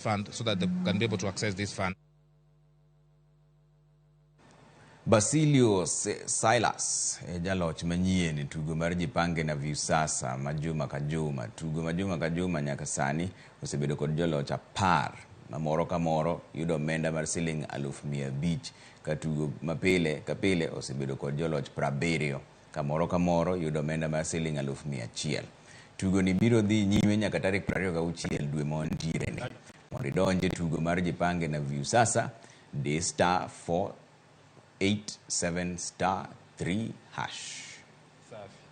Fund so that they can be able to access this fund. Basilio Silas e jaloch manyien e tugo mar Jipange na Viusasa ma juma ka juma. Tugo ma juma ka juma nyaka sani osebedo kod joloch 10 ma moro ka moro yudo omenda mar siling 500,000 ka tugo ma pile ka pile osebedo kod joloch 70 ka moro ka moro yudo omenda mar siling 100,000. Tugo ni biro dhi nyime nyaka tarik 26 dwe ma wantiere ni. Mondo idonj e tugo mar Jipange na Viusasa, di *487*3#.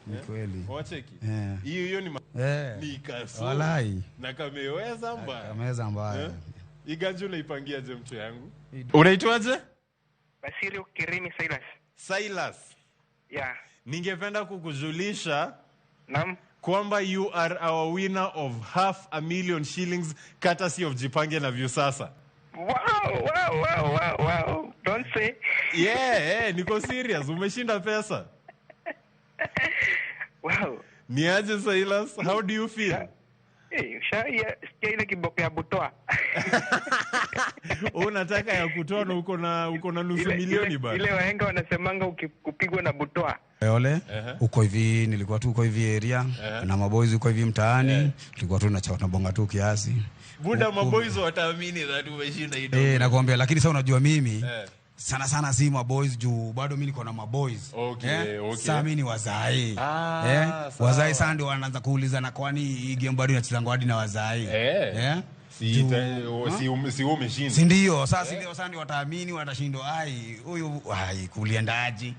Ni kweli. Wacheki. Eh. Hiyo ni Eh. ni kasu. Walai. Na kameweza mbaya. Kameweza mbaya. Eh? Iganja unaipangiaje mtu yangu? Unaitwaje? Basirio Kirimi Silas. Silas. Yeah. Ningependa kukujulisha Naam. kwamba you are our winner of 500,000 shillings courtesy of Jipange na Viusasa. Wow. Don't say. Yeah, niko serious. Umeshinda pesa. Wow. Niaje Silas? How do you feel? Hey, sikia ile kiboko ya butoa. Unataka ya kutoa na uko na nusu milioni bana. Ile wahenga wanasemanga kupigwa na butoa. Ole, uko hivi, nilikuwa tu uko hivi area na maboys uko hivi mtaani, tulikuwa tu tunabonga tu kiasi. Buda, maboys wataamini that umeshinda hii. Eh, nakwambia, lakini sasa unajua mimi sana sana si maboys juu bado mimi niko na maboys. Sasa mimi ni wazai. Ah, sawa. Wazai sasa ndio wanaanza kuuliza na kwani hii game bado inachezangwa hadi na wazai? Eh. Si umeshinda. Si ndio? Sasa si ndio sasa ndio wataamini, watashindwa, ai huyu ai kuliendaje?